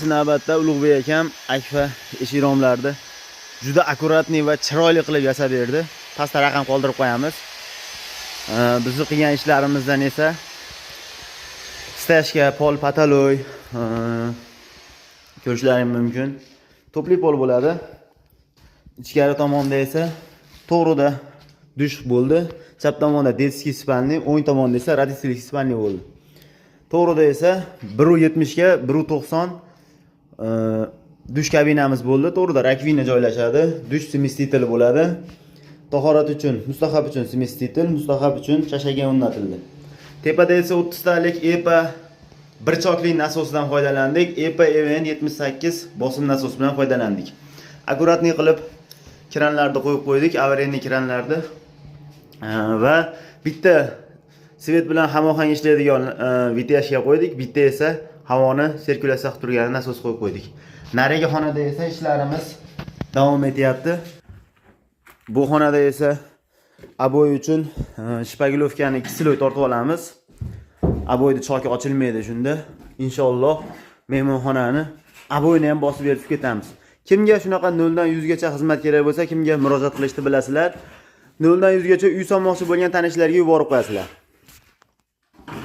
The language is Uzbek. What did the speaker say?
Navbatda Ulug'bek akam Akfa eshik romlarni juda аккуратный va chiroyli qilib yasab berdi. Pastda raqam qoldirib qo'yamiz. Bizni qilgan ishlarimizdan esa стяжка, pol, потолок ko'rishlaring mumkin. Тёплый pol bo'ladi. Ichkari tomonda esa to'g'rida dush bo'ldi. Chap tomonda детский спальный, o'ng tomonda esa родительский спальный bo'ldi. To'g'rida esa 1.70 ga 1.90 dush kabinamiz bo'ldi. To'g'rida раковина joylashadi. Dush смеситель bo'ladi. Tahorat uchun, mustahab uchun смеситель, mustahab uchun shashaga o'rnatildi. Tepada esa 30 talik EPA bir chokli nasosdan foydalandik. EPA EVN 78 bosim nasos bilan foydalandik. Аккуратный qilib kranlarni qo'yib qo'ydik, аварийный kranlarni. Va bitta свет bilan hamohang ishlaydigan вытяжка qo'ydik, bitta esa havoni sirkulyatsiya qilib turgan nasos qo'yib qo'ydik. Narigi xonada esa ishlarimiz davom etyapti. Bu xonada esa обой uchun шпаклёвка ni ikki слой tortib olamiz. Обой ni choki ochilmaydi shunda. Inshaalloh, mehmonxonani обой ni ham bosib berib ketamiz. Kimga shunaqa 0 dan 100 gacha xizmat kerak bo'lsa, kimga murojaat qilishni bilasizlar. 0 dan 100 gacha uy solmoqchi bo'lgan tanishlarga yuborib qo'yasizlar.